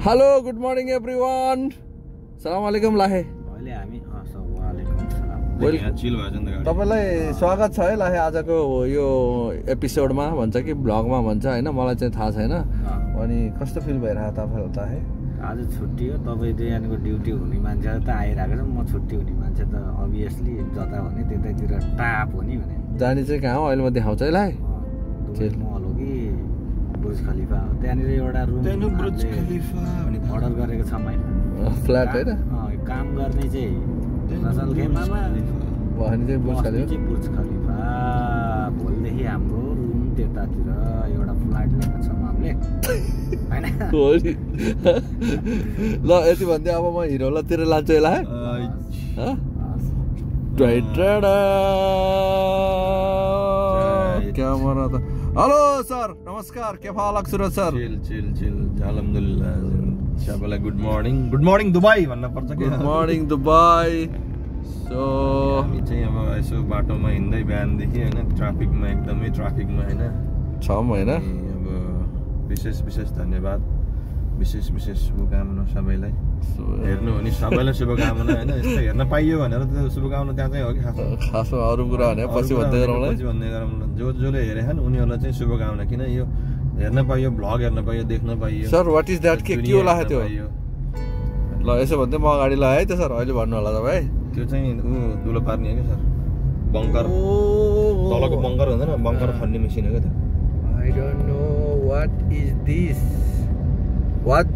Hello good morning everyone सलाम अलैकुम लाहे तपाईलाई स्वागत छ है लाहे आजको यो एपिसोडमा भन्छ कि ब्लगमा भन्छ हैन मलाई चाहिँ थाहा छैन अनि कस्तो फिल भइरहेको तपाईलाई लाहे आज छुट्टी हो तपाईँ चाहिँ यहाँको ड्युटी हुने मान्छे त आइरहेको छ म छुट्टी हुने मान्छे त अभियसली जता भने त्यतैतिर टाप हो नि भने जाने चाहिँ कहाँ हो अहिले म देखाउँछ है लाहे मल हो कि बुर्ज खलिफा त्यहाँनिर एउटा रुम बुर्ज खलिफा अनि अर्डर गरेको छ मैले फ्ल्याट हैन काम गर्ने चाहिँ रसल खेमामा भने चाहिँ बुर्ज खलिफा भोलिदेखि हाम्रो रुम त्यतातिर एउटा फ्ल्याट लिएको छौँ हामीले हैन ल यति भन्दै अब म हिरोलातिर लान्छु यसलाई क्यामेरा त हेलो सर नमस्कार के हालक सुरज सर चिल अल्हम्दुलिल्लाह सबैलाई गुड मर्निङ दुबई भन्न पर्छ के गुड मर्निङ दुबई सो हामी चाहिँ अब यसो बाटोमा हिँड्दै बिहानदेखि हैन ट्राफिकमा एकदमै ट्राफिकमा हैन छम हैन अब विशेष धन्यवाद विशेष शुभकामना सबैलाई हेर्नु हो नि सबैलाई शुभकामना हैन यस्तो हेर्न पाइयो भनेर त शुभकामना त्यहाँ चाहिँ हो कि खासमा अरु कुरा भने पछि भन्दै गरौँला जसले हेरेछन् उनीहरूलाई चाहिँ शुभकामना किन यो हेर्न पाइयो भ्लग हेर्न पाइयो देख्न पाइयो सर व्हाट इज दैट के होला त्यो ल यसो भन्दै म अगाडि लाए है त सर अहिले भन्नु होला तपाई त्यो चाहिँ दुलो पार्ने हो के सर बंकर तलको बंकर हुँदैन बंकर खन्ने मेसिन हो के त्यो I don't know what is this what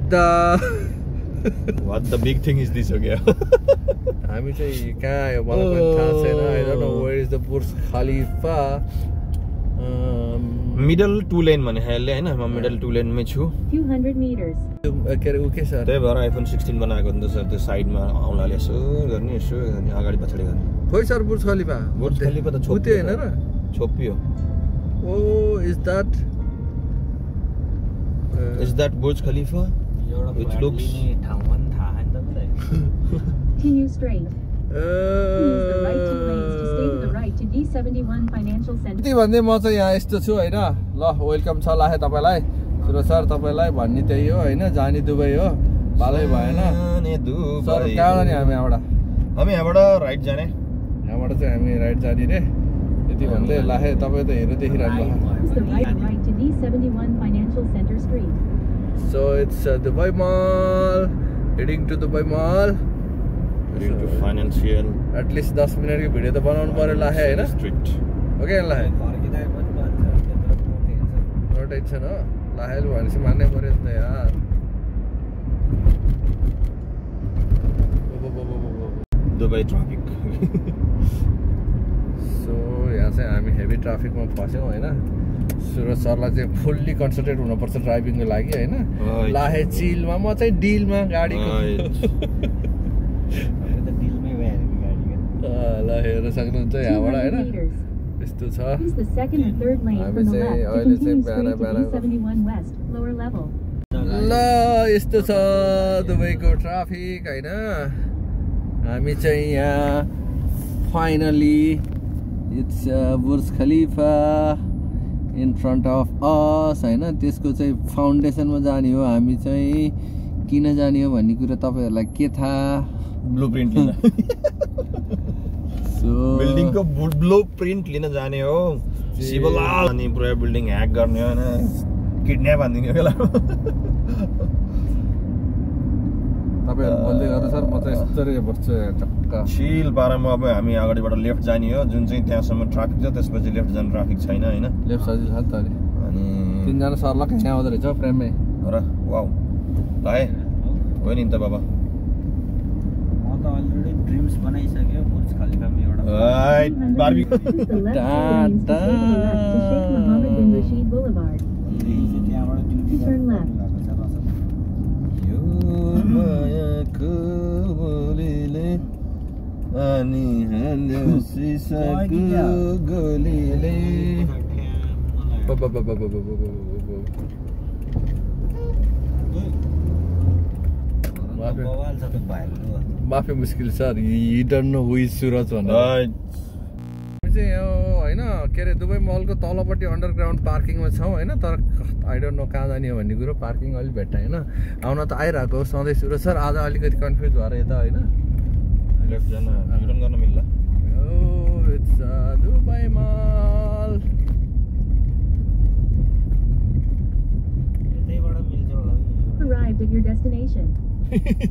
the big thing is this हो क्या हामी चाहिँ कहाँ आयो मलाई पनि थाहा छैन I don't know where is the Burj Khalifa middle to lane भने अहिले हैन म मिडल टु लेन मै छु 200 मिटर्स ओके सर त्यही भएर आइफोन 16 बनाएको नि त सर त्यो साइडमा आउनाले यसो गर्ने अगाडि पछाडि गर्ने खोइ सर बुर्ज खलिफा त छोप्यो हैन र छोपियो oh is that Burj Khalifa which looks ठाउँमा नि थाहा हैन तपाईलाई Continue straight. Use the right two lanes to stay to the right to D71 Financial Center. त्यति भन्दै म चाहिँ यहाँ यस्तो छु हैन ल वेलकम छ लाहे तपाईलाई सुरज सर तपाईलाई भन्ने त्यही हो हैन जानी दुबई हो भालै भएन सर कहाँ जाने हामी यहाँबाट राइट जाने यहाँबाट चाहिँ हामी राइट जाने रे त्यति भन्दै लाहे तपाई त हेर्नु देखिरहनु Use the right to D71 Financial Center Street. So it's Dubai Mall, heading to Dubai Mall. Heading to financial. At least 10 minute की वीडियो तो बनाउनु पर्यो लाहे हैन स्ट्रीट ओके लाहे नो टेंशन हो लाहे भनेपछि मान्नै पर्यो नि त यार दुबई ट्राफिक सो यहाँ चाहिँ हामी हेभी ट्राफिकमा फस्यौँ हैन सुरज सरलाई चाहिँ फुल्ली कन्सन्ट्रेट हुनुपर्छ ड्राइभिङको लागि हैन लाहे चिलमा म चाहिँ डिलमा गाडीको ल हेर्न सक्नुहुन्छ यहाँबाट हैन यस्तो छ हामी चाहिँ अहिले चाहिँ ल यस्तो छ दुबईको ट्राफिक हैन हामी चाहिँ यहाँ finally it's Burj Khalifa in front of us हैन त्यसको चाहिँ फाउन्डेसनमा जाने हो हामी चाहिँ किन जाने हो भन्ने कुरा तपाईहरुलाई के थाहा ब्लुप्रिन्ट लिन सो बिल्डिङको ब्लुप्रिन्ट लिन जाने हो शिवलाल अनि पुरा बिल्डिङ ह्याक गर्ने हो हैन किडन्याप हान्दिने हो के तपाईहरु बोल्दै गर्नु सर म चाहिँ यस्तरी बस्छु टक्का चिल पारामा अब हामी अगाडिबाट लेफ्ट जाने हो जुन चाहिँ त्यहाँसम्म ट्राफिक छ त्यसपछि लेफ्ट जाने ट्राफिक छैन हैन लेफ्ट सजिलो छ त अनि तीनजना सरला कहाँ आउँदै रहेछ प्रेममै र वाउ लाए हो नि त बाबा म त अलरेडी ड्रिम्स बनाइसक्यो बुर्ज खलिफामा एउटा बार्बी Turn left. मायाको बोलीले अनि हाल्यो सिसाको गोलीले माफी मुस्किल sir you don't know who is Suraj भनेर चाहिँ यो होइन के अरे दुबई मलको तलपट्टि अन्डरग्राउन्ड पार्किङमा छौँ होइन तर आई डोन्ट नो कहाँ जाने हो भन्ने कुरो पार्किङ अलिक भेट्टा होइन आउन त आइरहेको सधैँ सुरु सर आज अलिकति कन्फ्युज भएर यता होइन लेफ्ट जान युटर्न गर्न मिल्ला इट्स दुबई मल यतैबाट मिल्छ होला Arrived at your destination.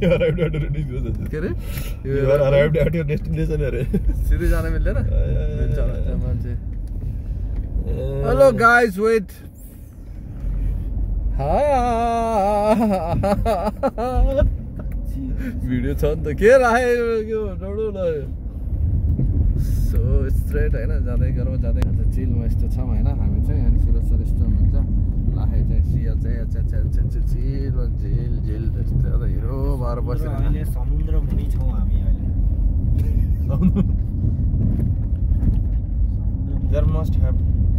You arrived at your destination. के अरे You are arrived at your destination अरे सिधै जान मिल्दैन मिल्छ होला त्यहाँ मान्छे हेलो गाइज वेट भिडियो छ नि त के राखेको डोडो ल सो स्ट्रेट होइन जाँदै गरौँ जाँदै चिलमा यस्तो छौँ होइन हामी चाहिँ अनि सुरज सर यस्तो हुनुहुन्छ लाहे चाहिँ सिया चाहिँ चिल झिल झिल त्यस्तो हिरो भएर बसेर अहिले समुद्र मुनि छौँ हामी अहिले There must have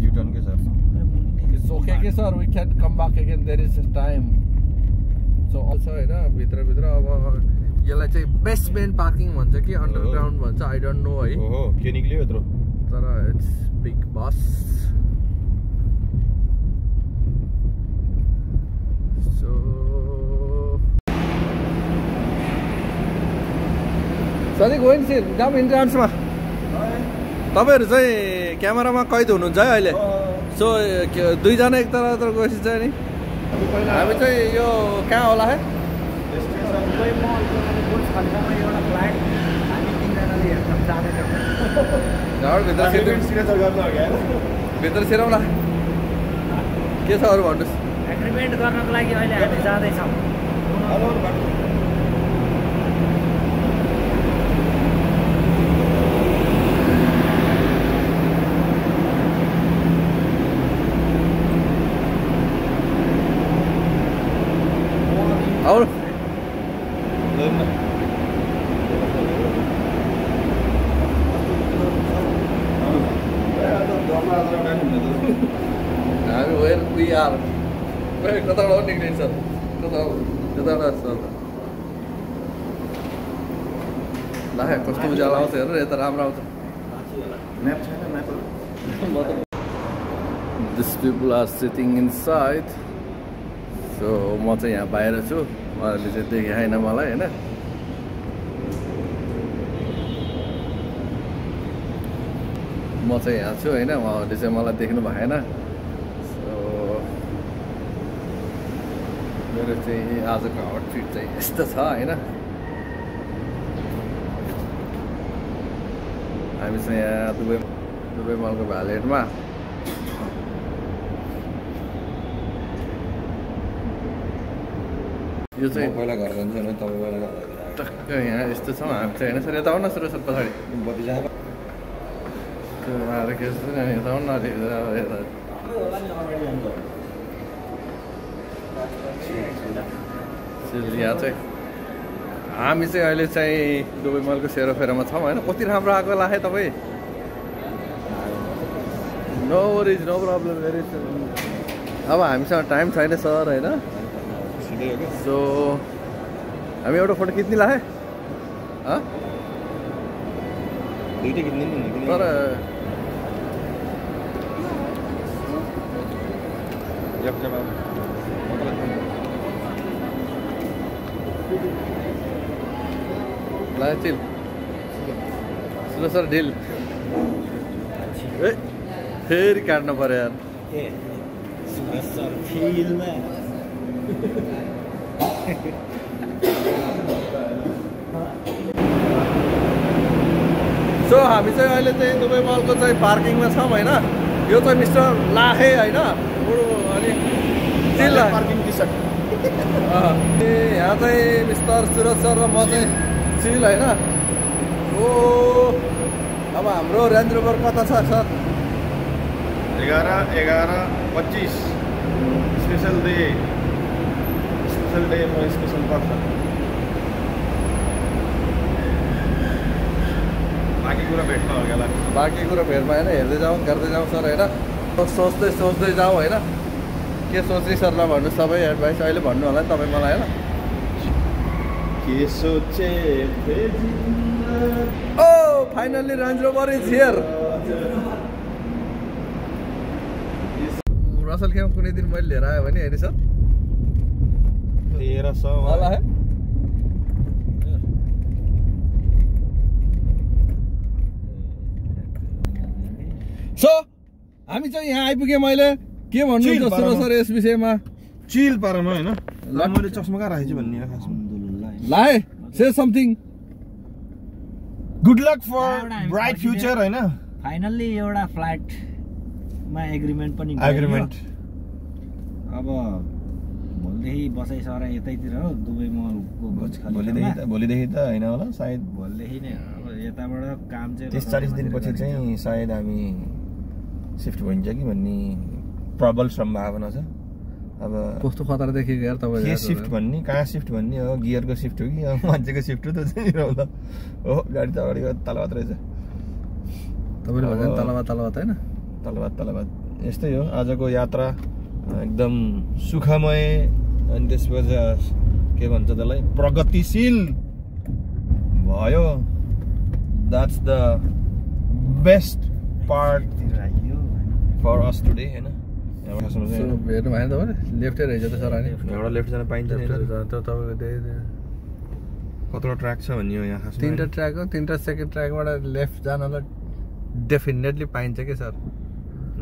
U-turn के सर It's okay के sir we can come back again there is time so also होइन भित्रभित्र अब यसलाई चाहिँ बेसमेन्ट पार्किङ भन्छ कि अन्डरग्राउन्ड भन्छ आई डोन्ट नो है ओहो के निक्लियो यत्रो तर इट्स बिग बस सो सधैँ गयो नि जाम इन्ट्रान्समा तपाईँहरू चाहिँ क्यामेरामा कैद हुनुहुन्छ है अहिले सो दुईजना एक तर गएपछि चाहिँ नि हामी चाहिँ यो कहाँ होला है दुबई मलको बुर्ज खलिफामा एउटा फ्ल्याट हामी तिनजनाले हेर्न जाँदैछौँ भित्र छिरौँला के छ अरू भन्नुहोस् एग्रिमेन्ट गर्नको लागि अहिले हामी जाँदैछौँ और हामी वेयर वी आर कताबाट निक्लिन्छ कताबाट छ ला कस्तो उज्यालो आउँछ हेर यता राम्रो आउँछ These people are sitting inside so म चाहिँ यहाँ बाहिर छु उहाँहरूले चाहिँ देखाएन मलाई होइन म चाहिँ यहाँ छु होइन उहाँहरूले चाहिँ मलाई देख्नु भएन सो मेरो चाहिँ आजको आउटफिट चाहिँ यस्तो छ होइन हामी चाहिँ यहाँ दुबई मलको भ्यालेटमा यो चाहिँ पहिला घर जान्छ भने तपाईँ पहिला टक्क यहाँ यस्तो छ हामी चाहिँ होइन सर यता आउनु सुरु सर पछाडि बत्ती जाँदा के यता आउनु यहाँ चाहिँ हामी चाहिँ अहिले चाहिँ दुबई मलको सेरोफेरोमा छौँ होइन कति राम्रो आएको लाखे तपाईँ no worries no problem very अब हामीसँग टाइम छैन सर होइन सो हामी एउटा फोटो खिच्ने लागे दुईटै किन्ने नि तर ला चिल सुनो सर ढिल फेरि काट्नु पर्यो यार सो हामी चाहिँ अहिले चाहिँ दुबई मलको चाहिँ पार्किङमा छौँ होइन यो चाहिँ मिस्टर लाखे होइन अनि पार्किङ टी सर्ट यहाँ चाहिँ मिस्टर सुरज सर र म चाहिँ चिल होइन ओ अब हाम्रो रेन्ज रोभर कता छ sir 11:25 special day for special person बाँकी कुरा भेट्न हो होला बाँकी कुरा भेट्मा होइन हेर्दै जाउँ गर्दै जाउँ सर होइन सोच्दै जाउँ होइन के सोच्ने सरलाई भन्नु सबै एडभाइस अहिले भन्नु होला नि तपाईँ मलाई होइन के सोचे oh finally Range Rover is here असल खेमा कुनै दिन मैले लिएर आयो भने हेर्नु सर 1300 वाला है सो हामी चाहिँ यहाँ आइपुग्यौँ मैले के भन्नुहुन्छ सुरु सर यस विषयमा चिल पारमा हैन मैले चस्मा कहाँ राखेछु भन्ने खासमा लाए say something good luck for bright future हैन फाइनल्ली एउटा फ्ल्याटमा एग्रिमेन्ट पनि एग्रिमेन्ट अब भोलिदेखि बसाइ सरा यतैतिर हो दुबईमा भोलिदेखि त हैन होला सायद भोलिदेखि नै अब यताबाट काम चाहिँ 30-40 दिनपछि चाहिँ सायद हामी शिफ्ट भइन्छ कि भन्ने प्रबल सम्भावना छ अब कस्तो खतरा देखेको यार तपाईले के शिफ्ट भन्ने कहाँ शिफ्ट भन्ने हो गियरको शिफ्ट हो कि मान्छेको शिफ्ट हो त चाहिँ रहला हो गाडी त अगाडि तलबात रहेछ तपाईले भन्छ तलबात हैन तलबात यस्तै हो आजको यात्रा एकदम सुखमय अनि त्यसपछि के भन्छ त्यसलाई प्रगतिशील भयो that's the best part for us today हैन हेर्नु भएन तपाईले लेफ्टै रहेछ त सर अनि एउटा लेफ्ट जान पाइन्छ नि तपाईको कत्रो ट्र्याक छ भन्ने हो यहाँ खासमा तीनटा ट्र्याक हो तीनटा सेकेन्ड ट्र्याकबाट लेफ्ट जानलाई डेफिनेटली पाइन्छ के सर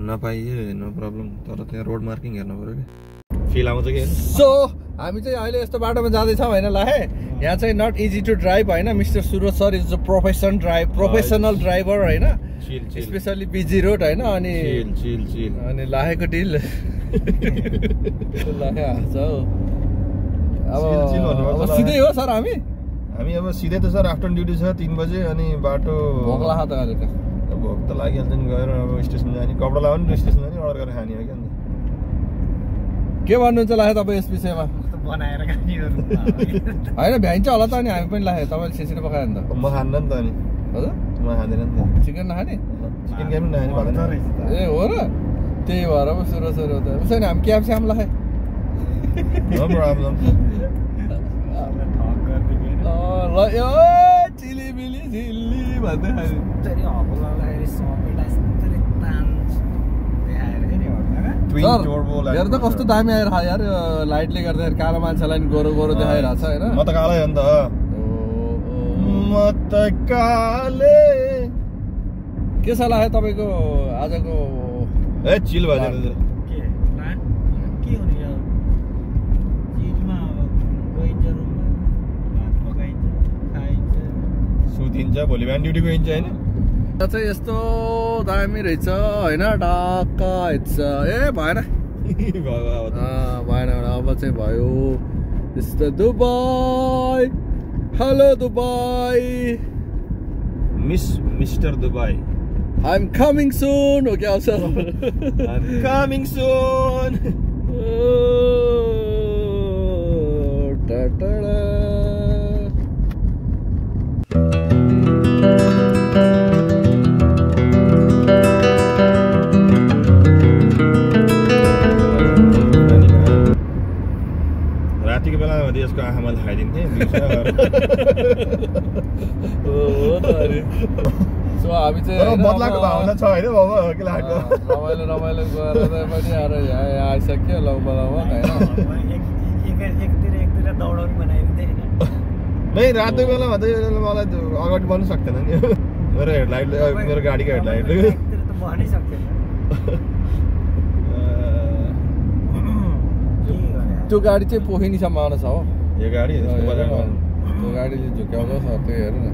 नपाइए नो प्रब्लम तर त्यहाँ रोड मार्किङ हेर्नु पर्यो कि फिल आउँछ कि सो हामी चाहिँ अहिले यस्तो बाटोमा जाँदैछौँ होइन ल है यहाँ चाहिँ नट इजी टु ड्राइभ होइन mister Suraj sir is a professional driver होइन स्पेसली बिजी रोड होइन अनि अनि लाहेको डिल लाहे हाल्छ हौ अब सिधै हो सर हामी अब सिधै त सर आफ्टरनुन ड्युटी छ 3 बजे अनि बाटो भोक लाग्छ त अहिले त भोक त लागिहाल्छ नि गएर अब स्टेसन जाने कपडा लाउने र स्टेसन जाने अर्डर गरेर खाने हो क्या अन्त के भन्नुहुन्छ लाहे तपाईँ यस विषयमा बनाएर खाने होइन भ्याइन्छ होला त अनि हामी पनि लाहे तपाईँले छिसिरो पकायो नि त म खान्न नि त अनि हजुर म खाँदैन नि त चिकन नखाने चिकन क्याप पनि नखाने ए हो र त्यही भएर पो सुरु त उसै हामी क्याब स्याम लाहे नो प्रब्लम ल यो चिलिमिली झिल्ली भन्दै खाने हेर त कस्तो दामी आइरहेको यार लाइटले गर्दाखेरि कालो मान्छेलाई नि गोरो गोरो देखाइरहेको छ होइन म त कालै हो नि त म त काले के छ लाग्यो तपाईँको आजको ए चिल भयो सुतिन्छ भोलि बिहान ड्युटी गइन्छ होइन चाहिँ यस्तो दामी रहेछ होइन ढक्क हिँड्छ ए भएन भएन अब चाहिँ भयो यस्तो Dubai hello Dubai mister Dubai I'm coming soon हो क्या सर I'm coming soon रातिको बेलामा यसको आँखामा खाइदिन्थेँ सो हामी चाहिँ बदलाको भावना छ होइन बाबा के लाग्यो रमाइलो गरेर पनि आएर यहाँ आइसक्यो लगभग एकतिर दौडाउनु बनाइदिँदै नै रातो बेलामा त मलाई अगाडि बन्नु सक्दैन नि मेरो हेडलाइट मेरो गाडीको हेडलाइट बन्नै सक्दैन त्यो गाडी चाहिँ पोखिनीसम्म आउन छ हो यो गाडी त्यो गाडीले झुक्याउँछ सर त्यो हेर्नु न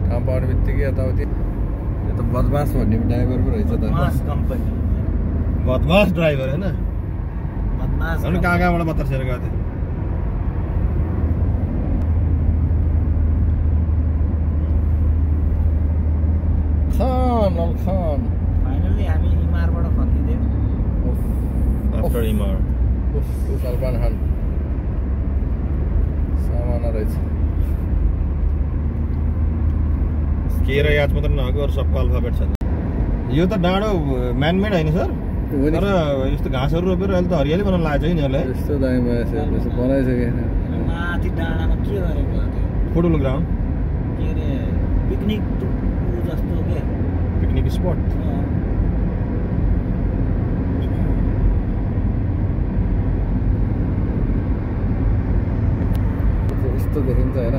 ठाउँ पाउने बित्तिकै यताउति यो त बदमास भन्ने ड्राइभर पो रहेछ त बदमास ड्राइभर होइन कहाँ कहाँबाट बतासेर गएको थियो खान फाइनल्ली हामी इमारबाट फर्किदियौँ आफ्टर इमार सलमान खान सामाना रहेछ के र याद मात्र नभएको अरू सबको अल्फाबेट छ यो त डाँडो म्यानमेड होइन सर तर यस्तो घाँसहरू रोपेर अहिले त हरियाली बनाउनु लागेको छ कि यिनीहरूलाई यस्तो दामी बनाइसक्यो माथि डाँडामा के गरेको फुटबल ग्राउन्ड के अरे पिकनिक जस्तो के पिकनिक स्पट हुन्छ होइन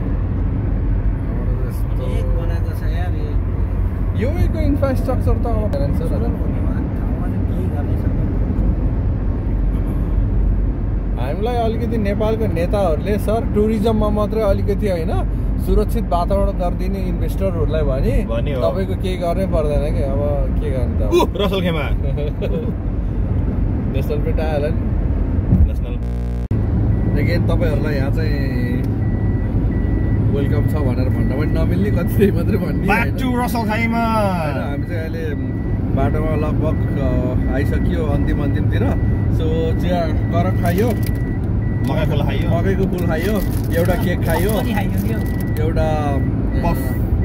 बनाएको छ यार युएको इन्फ्रास्ट्रक्चर त अब हामीलाई अलिकति नेपालको नेताहरूले सर टुरिज्ममा मात्रै अलिकति होइन सुरक्षित वातावरण गरिदिने इन्भेस्टरहरूलाई भने तपाईँको केही गर्नै पर्दैन कि अब के गर्ने त रसल खेमा नेसनल पेट आयो होला नि नेसनल अगेन तपाईँहरूलाई यहाँ चाहिँ वेलकम छ भनेर भन्न पनि नमिल्ने कति मात्रै भन्ने हामी चाहिँ अहिले बाटोमा लगभग आइसक्यो अन्तिमतिर सो चिया करक खाइयो मकैको फुल खाइयो एउटा केक खाइयो एउटा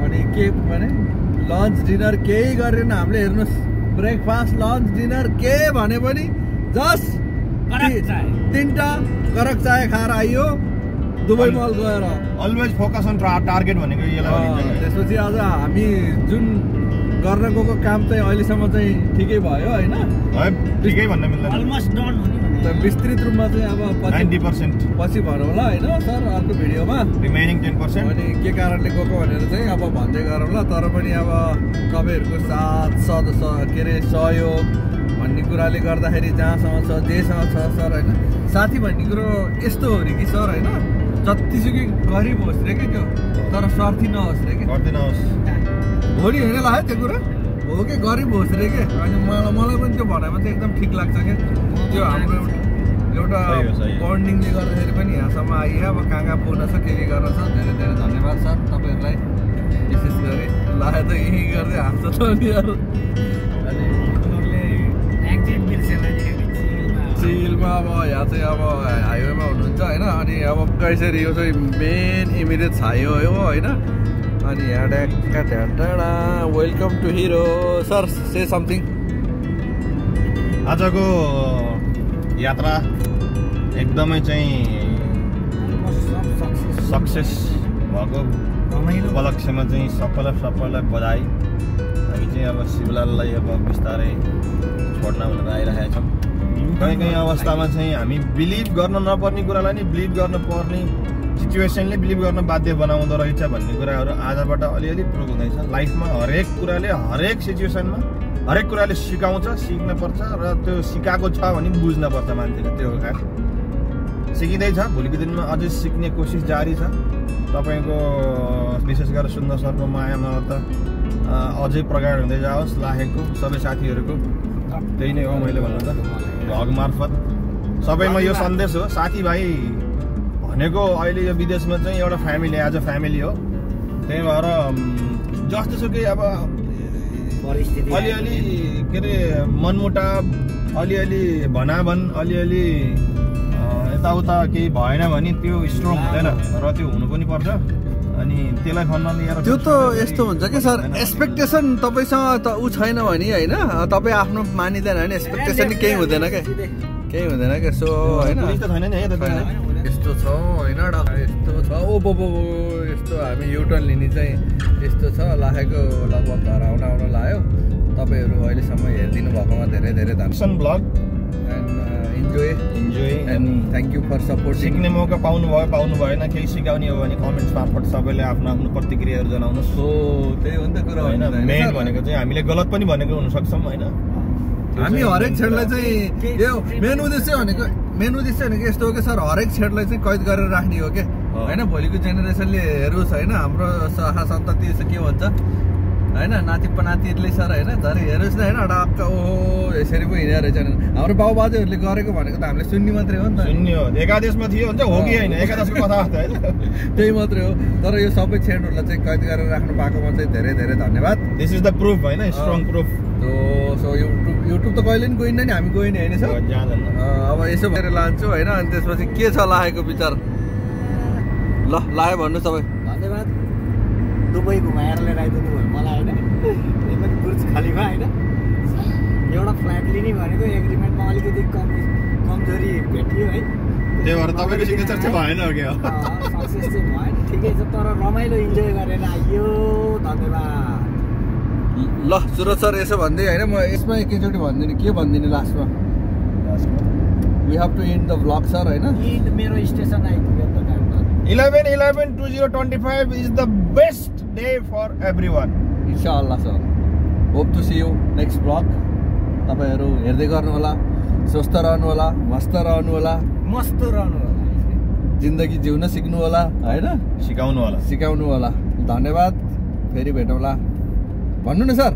अनि के भने लन्च डिनर केही गरेन हामीले हेर्नुहोस् ब्रेकफास्ट लन्च डिनर के भने पनि जस्ट 3टा करक चाय खाएर आइयो दुबई मल गएर अलवेज फोकस अन टार्गेट भनेको यसलाई त्यसपछि आज हामी जुन गर्न गएको काम चाहिँ अहिलेसम्म चाहिँ ठिकै भयो होइन ठिकै भन्न मिल्दैन अलमोस्ट डन हो नि विस्तृत रूपमा चाहिँ अब 90% पछि भनौँ होला होइन सर अर्को भिडियोमा रिमेनिङ 10% अनि के कारणले गएको भनेर चाहिँ अब भन्दै गरौँ ल तर पनि अब तपाईँहरूको साथ के अरे सहयोग भन्ने कुराले गर्दाखेरि जहाँसम्म छ जेसँग छ सर होइन साथी भन्ने कुरो यस्तो हो अरे कि सर होइन जतिसुकै गरिब होस् रे कि त्यो तर स्वार्थी नहोस् रे कि भोलि होइन लाग्यो त्यो कुरो हो कि गरिब होस् रे के अनि मलाई पनि त्यो भनाइमा चाहिँ एकदम ठिक लाग्छ क्या त्यो हाम्रो एउटा बन्डिङले गर्दाखेरि पनि यहाँसम्म आइयो अब कहाँ पुग्न छ के गर्न छ धेरै धेरै धन्यवाद सर तपाईँहरूलाई विशेष गरी लाग्यो त यही गर्दै हाँस्छ त नि चिलमा अब यहाँ चाहिँ अब हाइवेमा हुनुहुन्छ होइन अनि अब कसरी यो चाहिँ मेन इमिडिएट हाइवे हो होइन अनि यहाँ डाँडा welcome to hero sir say something आजको यात्रा एकदमै चाहिँ सक्सेस भएको उपलक्ष्यमा चाहिँ सबैलाई बधाई हामी चाहिँ अब शिवलाललाई अब बिस्तारै छोड्न भनेर आइरहेका छौँ कहीँ अवस्थामा चाहिँ हामी बिलिभ गर्न नपर्ने कुरालाई नि बिलिभ गर्नुपर्ने सिचुएसनले बिलिभ गर्न बाध्य बनाउँदो रहेछ भन्ने कुराहरू आजबाट अलिअलि प्रुभ हुँदैछ लाइफमा हरेक कुराले हरेक सिचुएसनमा हरेक कुराले सिकाउँछ सिक्नुपर्छ र त्यो सिकाएको छ भने बुझ्नुपर्छ मान्छेले त्यो हो खास सिकिँदैछ भोलिको दिनमा अझै सिक्ने कोसिस जारी छ तपाईँको विशेष गरेर सुन्दर सरको मायामा त अझै प्रगाड हुँदै जाओस् लाखेको सबै साथीहरूको त्यही नै हो मैले भन्नु त भग मार्फत सबैमा यो सन्देश हो साथीभाइ भनेको अहिले यो विदेशमा चाहिँ एउटा फ्यामिली एज अ फ्यामिली हो त्यही भएर जस्तोसुकै अब अलिअलि के अरे मनमुटाव अलिअलि भनाभन अलिअलि यताउता केही भएन भने त्यो स्ट्रङ हुँदैन र त्यो हुनु पनि पर्छ अनि त्यसलाई फन्नमा लिएर त्यो त यस्तो हुन्छ कि सर एक्सपेक्टेसन तपाईँसँग त ऊ छैन भने होइन तपाईँ आफ्नो मानिँदैन भने एक्सपेक्टेसन केही हुँदैन क्या सो होइन यस्तो छ होइन यस्तो छ ओ यस्तो हामी युटर्न लिने चाहिँ यस्तो छ लाखेको लगभग घर आउन लाग्यो तपाईँहरू अहिलेसम्म हेरिदिनु भएकोमा धेरै धेरै धन्यवाद vlog and enjoy and thank you for support सिक्ने मौका पाउनु भएन केही सिकाउने हो भने कमेन्ट्स मार्फत सबैले आफ्नो आफ्नो प्रतिक्रियाहरू जनाउनुहोस् हो त्यही हो नि त कुरा होइन मेन भनेको चाहिँ हामीले गलत पनि भनेको हुनसक्छौँ होइन हामी हरेक क्षेत्रलाई चाहिँ यो मेन उद्देश्य भनेको यस्तो हो कि सर हरेक क्षेत्रलाई चाहिँ कैद गरेर राख्ने हो कि होइन भोलिको जेनेरेसनले हेरोस् होइन हाम्रो शाखा सन्तति के भन्छ होइन नाति पनातिहरूले सर होइन झन् हेरोस् न होइन डक्क ओहो यसरी पो हिँडेर रहेछ हाम्रो बाबुबाजेहरूले गरेको भनेको त हामीले सुन्ने मात्रै हो नि त सुन्ने हो एकादेशमा थियो हुन्छ हो कि होइन एकादशको कथा होइन त्यही मात्रै हो तर यो सबै क्षेत्रहरूलाई चाहिँ कैद गरेर राख्नु पाएकोमा चाहिँ धेरै धेरै धन्यवाद दिस इज द प्रुफ होइन स्ट्रङ प्रुफ सो युट्युब त कहिले पनि गइन्न नि हामी गइने होइन सर अब यसो भएर लान्छु होइन अनि त्यसपछि के छ लागेको विचार ल लाग्यो भन्नु तपाईँ धन्यवाद दुबई घुमाएर लिएर आइदिनु भयो मलाई होइन एकदम बुर्ज खलिफा होइन एउटा फ्ल्याट लिने भनेको एग्रिमेन्टमा अलिकति कमजोरी भेटियो है त्यही भएर तपाईँको सिग्नेचर चाहिँ भएन हो क्या सक्सेस चाहिँ भएन ठिकै छ तर रमाइलो इन्जोय गरेर आइयो धन्यवाद ल सुरज सर यसो भन्दै होइन म यसमा एकैचोटि भन्दिनँ के भनिदिने लास्टमा we have to end the vlog sir होइन मेरो स्टेसन आइपुग्यो त 11/11/2025 is the best day for everyone. Inshallah sir. Hope to see you next vlog. तपाईहरु हेर्दै गर्नु होला, स्वस्थ रहनु होला, मस्त रहनु होला, जिन्दगी जिउन सिक्नु होला, हैन? सिकाउनु होला। धन्यवाद। फेरि भेटौँला। भन्नु न सर।